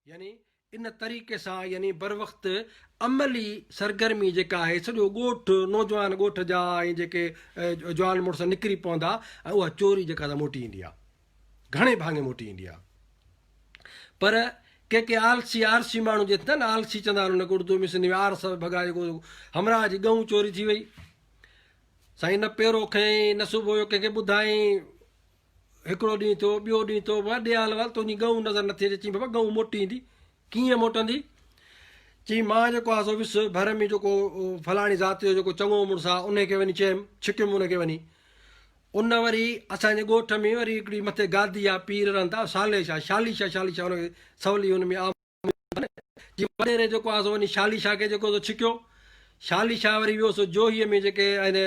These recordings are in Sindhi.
يعني ان طريقي سان يعني بروقت عملي سرگرمي جيڪا آهي سڄو ڳوٺ نوجوان ڳوٺ جا ۽ جيڪي جوان مڙس نڪري پوندا ۽ اها چوري جيڪا سا موٽي ايندي آهي گهڻي ڀاڱي موٽي ايندي آهي پر ڪي ڪي آلسي آرسي ماڻهو جي ٿيندا آهن آلسي چوندا آهن ان کي اردو ۾ سنڌي ۾ آرس ڀڳا جيڪو همراهه جي ڳئون چوري ٿي وئي سائين نه پيرو کنيائين نه صبح جو ڪنهن کي ٻڌائين هڪڙو ڏينهن ٿيو، ٻيو ڏينهن ٿيو، بابا ڏي حال احوال، تنهنجي ڳئون نظر نٿي اچي. چيائين، بابا ڳئون موٽي ايندي، ڪيئن موٽندي؟ چيائين، مان جيڪو آهيان سو ويس ڀر ۾ جيڪو فلاڻي ذات جو جيڪو چڱو مڙس آهي، انهي کي وڃي چيم، ڇڪيم ان کي وڃي. ان وري اسان جي ڳوٺ ۾ وري هڪڙي مٿي گادي آهي، پير رهن ٿا، صالح شاهه، شالي شاهه، شالي شاهه ان کي سولي ان ۾ عام جي وڏيري جيڪو آهي سو وڃي شالي شاهه کي جيڪو سو ڇڪيو. شالي شاهه وري ويو سو جوهيء ۾ جيڪي آهن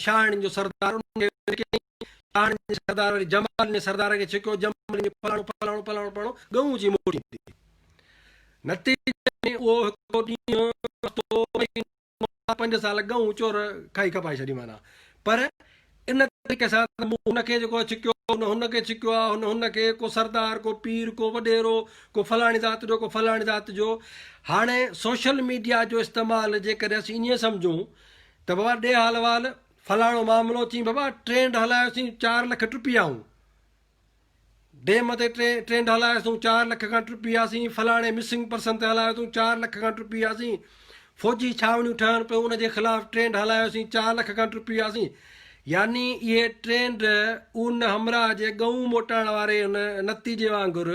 شاهاڻين جو سردار انهن کي ڇڪيائين. شاهاڻين جي سردار وري جمالين جي سردار کي ڇڪيو. جمالين جي فلاڻو فلاڻو فلاڻو فلاڻو ڳئون اچي موٽي. نتيجي ۾ اهو هڪڙو ڏينهن هفتو مهينو پنج سال ڳئون چور کائي کپائي ڇڏي معنيٰ پر ان طريقي سان ته مون هن کي جيڪو ڇڪيو هن هن کي ڇڪيو آ هن هن کي ڪو سردار ڪو پير ڪو وڏيرو ڪو فلاڻي ذات جو ڪو فلاڻي ذات جو هاڻي سوشل ميڊيا جو استعمال جيڪڏهن اسين ائين سمجهون ته بابا ڏي حال احوال فلاڻو معاملو چين بابا ٽرينڊ هلايوسين 4 لک ٽپي آئون ڊيم تي ٽرينڊ هلايوسون 4 لک کان ٽپي وياسين، فلاڻي مسنگ پرسن تي هلايوسون 4 لک کان ٽپي وياسين، فوجي ڇانوڻيون ٺهن پيون ان جي خلاف ٽرينڊ هلايوسين 4 لک کان ٽپي وياسين يعني اهي ٽرينڊ ان همراهه جي ڳئون موٽائڻ واري ان نتيجي وانگر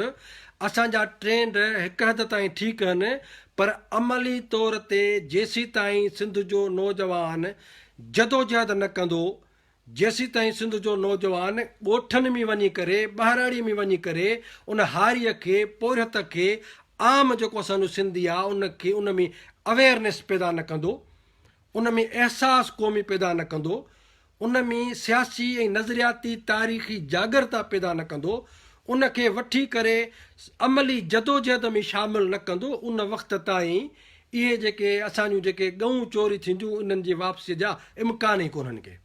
اسان جا ٽرينڊ هڪ حد تائين ٺيڪ هن پر عملي طور تي جيسيتائين سنڌ جو نوجوان جدوجهد نه ڪندو جيسيتائين سنڌ جو نوجوان ڳوٺن ۾ وڃي ڪري، ٻهراڙي ۾ وڃي ڪري ان هاريء کي، پورهيت کي، عام جيڪو اسان جو سنڌي آ ان کي ان ۾ اويئرنيس پيدا نه ڪندو، ان ۾ احساس قومي پيدا نه ڪندو، ان ۾ سياسي ۽ نظرياتي تاريخي جاڳرتا پيدا نه ڪندو، ان کي وٺي ڪري عملي جدوجهد ۾ شامل نه ڪندو ان وقت تائين اهي جيڪي اسان جون جيڪي ڳئون چوري ٿينديون انهن جي واپسيء جا امڪان ئي ڪونهن ڪي.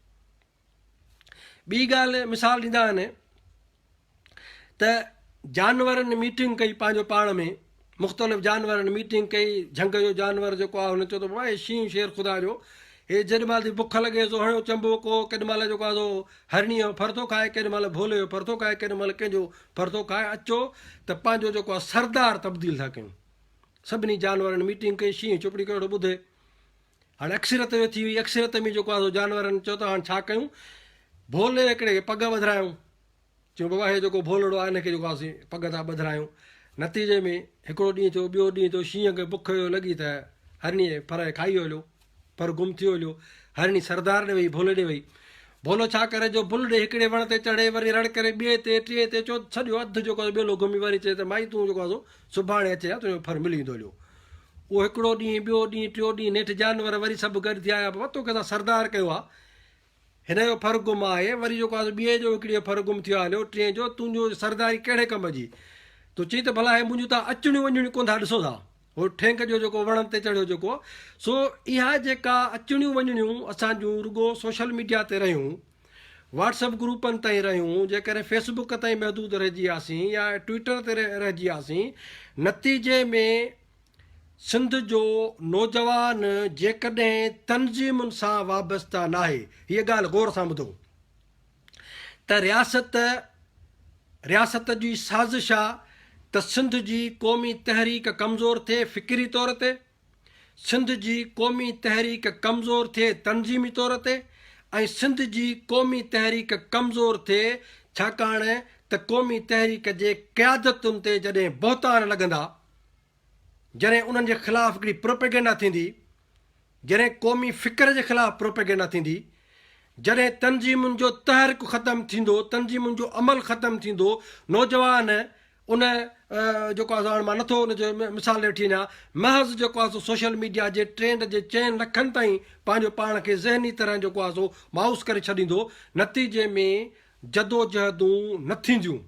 ٻي ڳالهه مثال ڏيندا آهن ته جانورن ميٽنگ ڪئي پنهنجو پاڻ ۾ مختلف جانورن ميٽنگ ڪئي جهنگ جو جانور جيڪو آهي هن چيو ته بابا هي شينهن شير خدا جو هي جيڏي مهل ٿي بک لڳي سو هڻيو چنبو ڪو ڪيڏي مهل جيڪو آهي سو هرڻيء جو ڦر ٿو کائي ڪيڏي مهل ڀولي جو ڦر ٿو کائي ڪيڏي مهل ڪنهن جو ڦر ٿو کائي اچو ته پنهنجو جيڪو آهي سردار تبديل ٿا ڪيون سڀني جانورن ميٽنگ ڪئي، شينهن چپڙي ڪيو ويٺو ٻڌي. هاڻي اڪثريت جو ٿي وئي، اڪثريت ۾ جيڪو آهي سو جانورن چيو ته هاڻي ڇا ڪيون؟ ڀولي هڪڙي کي پڳ ٻڌرايون. چيون بابا هي جيڪو ڀولڙو آهي هن کي جيڪو آهي سي پڳ ٿا ٻڌرايون. نتيجي ۾ هڪڙو ڏينهن ٿيو، ٻيو ڏينهن ٿيو، شينهن کي بک جو لڳي ته هرڻيء جي ڦر کي کائي ويو هليو. ڦر گم ٿي ويو هليو. هرڻي سردار ڏي وئي، ڀولي ڏي وئي. ڀولو ڇا ڪري جو بل ڏي هڪڙي وڻ تي چڙهي، وري رڙ ڪري ٻئي تي، ٽئين تي، چوٿ سڄو اڌ جيڪو آهي سو ٻيلو گهمي وري چئي ته مائي تون جيڪو آهي سو سڀاڻي اچي ها تنهنجو ڦر ملي ويندو هليو. اهو هڪڙو ڏينهن، ٻيو ڏينهن، ٽيو ڏينهن، نيٺ جانور وري سڀ گڏ ٿي آيا، بابا توکي اسان سردار ڪيو آ، هن جو ڦر گم آهي، وري جيڪو آ سو ٻئي جو هڪڙي جو ڦر گم ٿيو آ هليو، ٽئين جو، تنهنجو سرداري ڪهڙي ڪم جي؟ تو چئين ته ڀلا هي منهنجون تان اچڻيون وڃڻيون ڪونه ٿا ڏسو ٿا. هو ٺينڪ جو جيڪو وڻن تي چڙهيو جيڪو، سو اها جيڪا اچڻيون وڃڻيون اسان جون رڳو سوشل ميڊيا تي رهيون، واٽس اپ گروپن تائين رهيون، جيڪڏهن فيس بڪ تائين محدود رهجي وياسين يا ٽوئٽر تي رهجي وياسين، نتيجي ۾ سنڌ جو نوجوان جيڪڏهن تنظيمن سان وابسته ناهي، هيء ڳالهه غور سان ٻڌو ته رياست رياست جي سازش آ ته سنڌ جي قومي تحريڪ ڪمزور ٿئي فڪري طور تي، سنڌ جي قومي تحريڪ ڪمزور ٿئي تنظيمي طور تي ۽ سنڌ جي قومي تحريڪ ڪمزور ٿئي ڇاڪاڻ ته قومي تحريڪ جي قيادتن تي جڏهن بهتان لڳندا جڏهن انهن جي خلاف هڪڙي پروپيگنڊا ٿيندي جڏهن قومي فڪر جي خلاف پروپيگنڊا ٿيندي جڏهن تنظيمن جو تحرڪ ختم ٿيندو تنظيمن جو عمل ختم ٿيندو نوجوان ان جيڪو آهي سو هاڻ مان نٿو ان جو مثال ڏئي وٺي وڃان محض جيڪو آهي سو سوشل ميڊيا جي ٽرينڊ جي چئن لکن تائين پنهنجو پاڻ کي ذهني طرح جيڪو آهي سو مايوس ڪري ڇڏيندو نتيجي ۾ جدوجهدون نه ٿينديون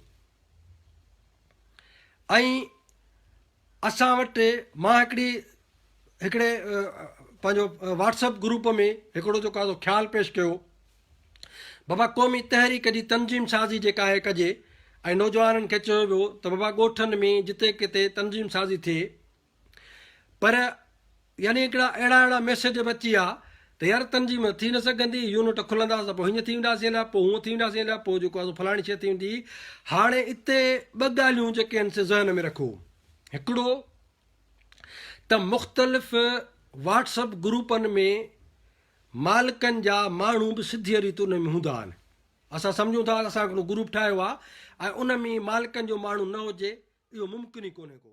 ۽ اسان وٽ مان هڪڙي هڪڙي پنهنجو واٽس اپ گروپ ۾ هڪڙو جيڪو آهي سو خيال پيش ڪيو بابا قومي تحريڪ جي تنظيم سازي جيڪا آهي ڪجي ۽ نوجوانن کي چيو ويو ته بابا ڳوٺن ۾ جتي ڪٿي تنظيم سازي ٿئي پر يعني هڪڙا اهڙا اهڙا ميسيج به اچي ويا ته يار تنظيم ٿي نه سگهندي، يونٽ کلندا ته پوء هيئن ٿي وينداسين الائي پوء هونئن ٿي وينداسين الائي پوء جيڪو آهي سو فلاڻي شيء ٿي ويندي. هاڻي اتي ٻه ڳالهيون جيڪي آهن سي ذهن ۾ رکو. هڪڙو ته مختلف واٽس اپ گروپن ۾ مالڪن جا ماڻهو به سڌيء ريت ان ۾ هوندا آهن. اسان سمجهون ٿا ته اسان هڪڙو گروپ ٺاهيو آهي ۽ ان ۾ مالڪن جو ماڻهو نه هجي اهو ممڪن ئي ڪونهي ڪو.